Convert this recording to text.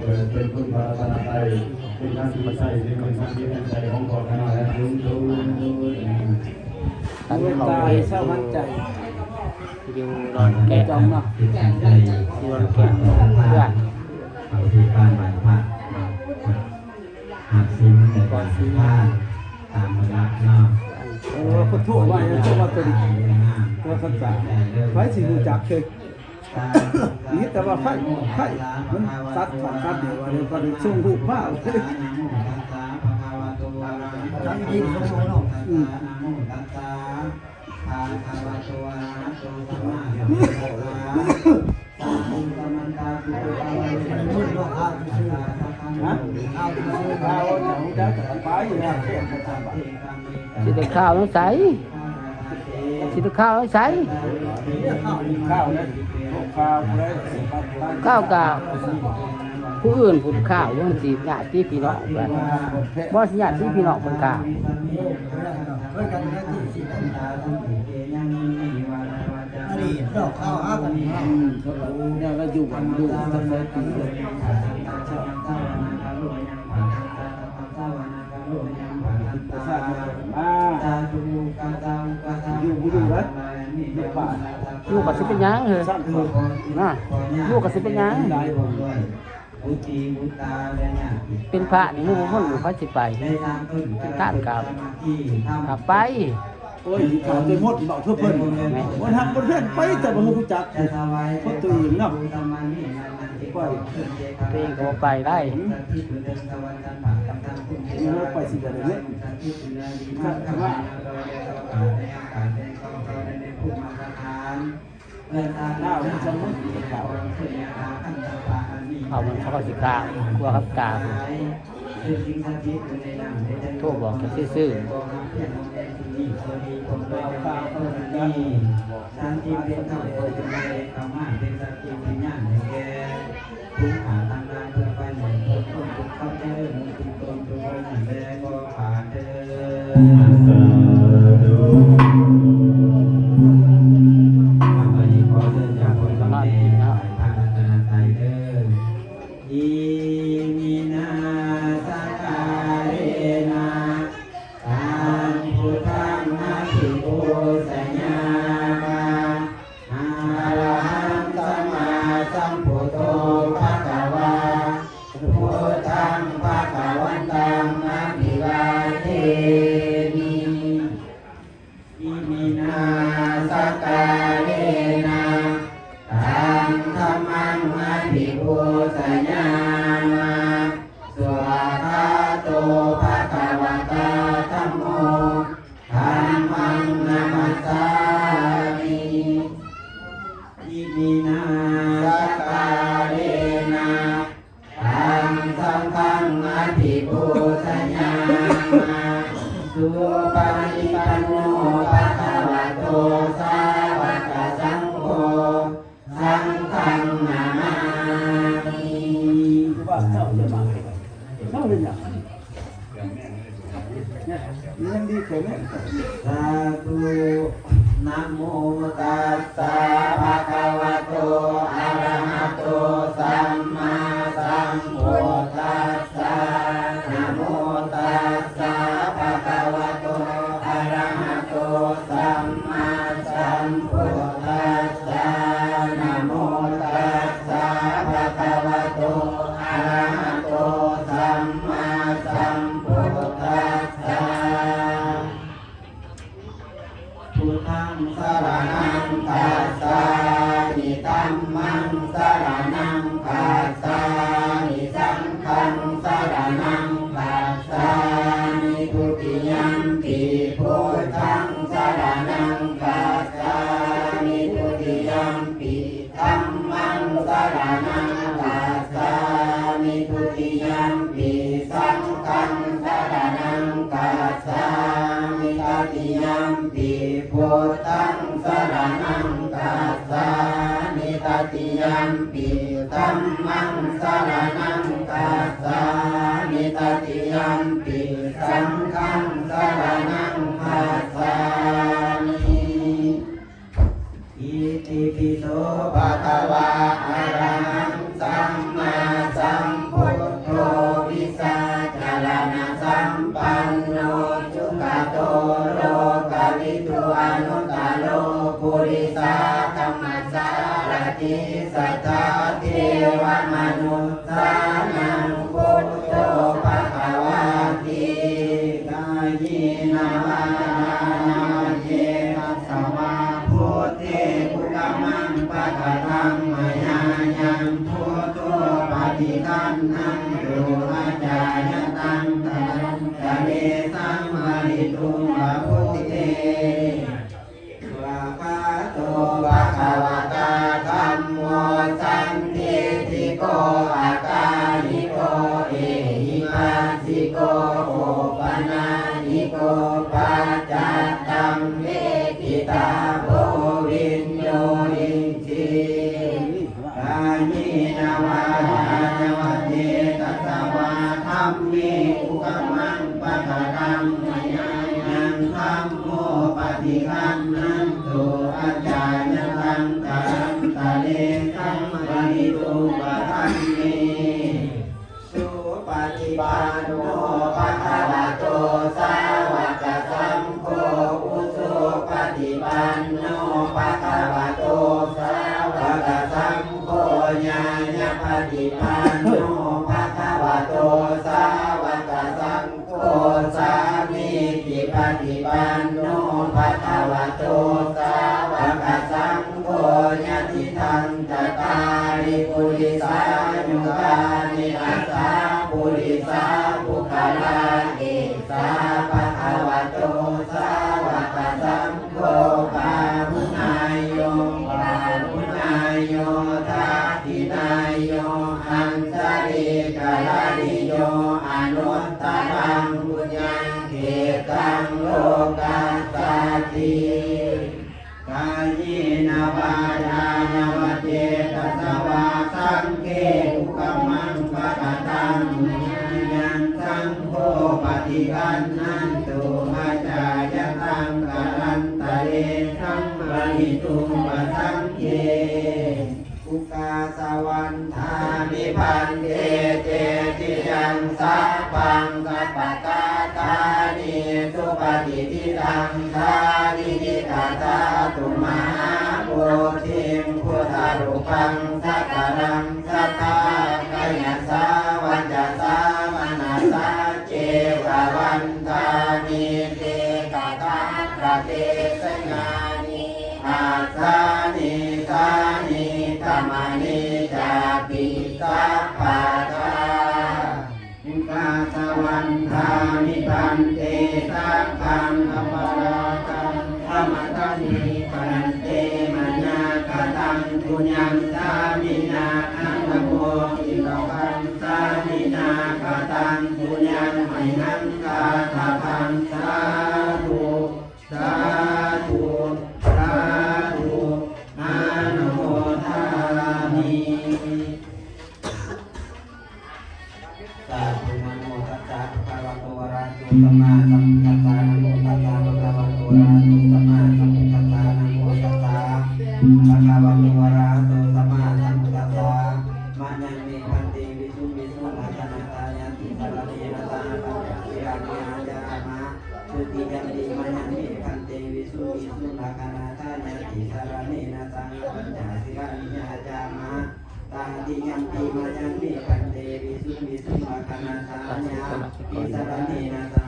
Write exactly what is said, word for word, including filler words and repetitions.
เกิดเป็นคุณพระรัตนตรัย เป็นทั้งสุภาชัย เป็นทั้งที่ตั้งใจของพ่อคณะและทุกทุก อันนี้ ตายเศร้าหันใจ อยู่ดอนแกะ จอมเนาะ อยู่ดอนแกะ เพื่อน เอาที่บ้านไหว้พระ หักศีลในการทานตามเวลาเนาะ เออ พุทโธว่าอย่างนั้น ว่าตัวนี้ ตัวสัจจะ ไผสิรู้จักคือ นี่แต่ว่าไผ ไผ มันสัตว์สัตว์สัตว์เดียวว่าเดี๋ยวก็ได้ส่งรูปมา อืม สิได้ข้าวน้ำใส สิได้ข้าวน้ำใส ข้าวกะผู้อื่นผู้ข้าวยังสิญาติพี่น้องกัน บ่สิญาติพี่น้องเพิ่นกะ อันนี้ดอกข้าวหากันนี่ อืม เนี่ย แล้วอยู่กัน อยู่กัน มา อยู่ อยู่นะ อยู่ป่า อยู่ก็สิเป็นหยังเหรอ สร้างคน นะ อยู่ก็สิเป็นหยัง เป็นพระนี่หมู่เพิ่นบ่ค่อยสิไป เป็นทานกลับ กลับไป โอ้ย สิถามไปหมด เว้าเพื่อเพิ่น แม่น บ่ทักบ่เพิ่นไป แต่บ่ฮู้จัก คนตัวเองเนาะ ไป ตัวเองก็บ่ไปได้ อืม นี่เราไปสิได้เลย ถ้า ถ้าว่า ข้าวมันสะมัน ข้าวมันสะมันสิข้าว ครัวครับกา โทรบอกกันซื่อๆ สาธุ ข้าพเจ้าขอเชิญญาติโยมแม่ไหว้พระรัตนตรัยเด้อ Iminā sakkārena taṃ buddhaṃ abhipūjayāma. Arahaṃ sammāsambuddho bhagavā, buddhaṃ bhagavantaṃ abhivādemi. Iminā sakkārena taṃ dhammaṃ abhipūjayāma. Svākkhāto bhagavatā dhammo, dhammaṃ namassāmi. Iminā sakkārena taṃ saṅghaṃ abhipūjayāma. Supaṭipanno bhagavato sāvakasaṅgho, saṅghaṃ namāmi. ว่าเจ้าจะมา เจ้าเป็นหยัง เนี่ย นี่ยังดีกว่าแม่ Sādhu. Namo tassa bhagavato arahato sammāsambuddhassa. Namo tassa bhagavato arahato sammāsambuddhassa. Namo tassa bhagavato arahato sammāsambuddhassa. Buddhaṃ saraṇaṃ Sānaṃ buddho bhagavāti. Kāyena vācāya va cetasā vā, buddhe kukammaṃ pakataṃ mayā yaṃ, buddho paṭiggaṇhatu accayantaṃ, kālantare saṃvarituṃ va buddhe. Svākkhāto bhagavatā dhammo, sandiṭṭhiko akāliko ehipassiko opanayiko paccattaṃ veditabbo viññūhīti. Kāyena vācāya va cetasā vā, dhamme kukammaṃ pakataṃ mayā yaṃ, dhammo paṭiggaṇhatu accayantaṃ, kālantare saṃvarituṃ va dhamme. Supaṭipanno bhagavato sāvakasaṅgho, ujupaṭipanno bhagavato sāvakasaṅgho, ñāyapaṭipanno bhagavato sāvakasaṅgho, sāmīcipaṭipanno bhagavato sāvakasaṅgho, yadidaṃ cattāri purisayugāni aṭṭha purisapuggalā, esa bhagavato sāvakasaṅgho, pāhuneyyo pāhuneyyo dakkhiṇeyyo añjalikaraṇīyo, anuttaraṃ puññakkhettaṃ lokassāti. Kāyena vācāya va cetasā vā, saṅghe kukammaṃ pakataṃ mayā yaṃ, saṅgho paṭiggaṇhatu accayantaṃ, kālantare saṃvarituṃ va saṅghe. Ukāsa vandāmi bhante cetiyaṃ sabbaṃ sabbatthaṃ supatiṭṭhitaṃ, sārīrikadhātu mahābodhiṃ buddharūpaṃ sakalaṃ sadā, kāyasā vacasā manasā ceva vandāmi te tathāgate, sayane āsane ṭhāne gamane cāpi sabbadā. Ukāsa vandāmi bhante sabbaṃ aparādhaṃ khamatha me bhante, mayā kataṃ puññaṃ sāminā anumoditabbaṃ, sāminā kataṃ puññaṃ mayhaṃ dātabbaṃ. Sādhu, sādhu, sādhu, anumodāmi. Sādhu. Namo tassa bhagavato arahato sammāsambuddhassa. Namo tassa bhagavato arahato sammāsambuddhassa. Namo tassa bhagavato arahato sammāsambuddhassa. Mayaṃ me bhante visuṃ visuṃ rakkhaṇatthāya tisaraṇena saha pañca sīlāni yācāma. Dutiyampi mayaṃ me bhante visuṃ visuṃ rakkhaṇatthāya tisaraṇena saha pañca sīlāni yācāma. Tatiyampi mayaṃ me bhante visuṃ visuṃ rakkhaṇatthāya tisaraṇena saha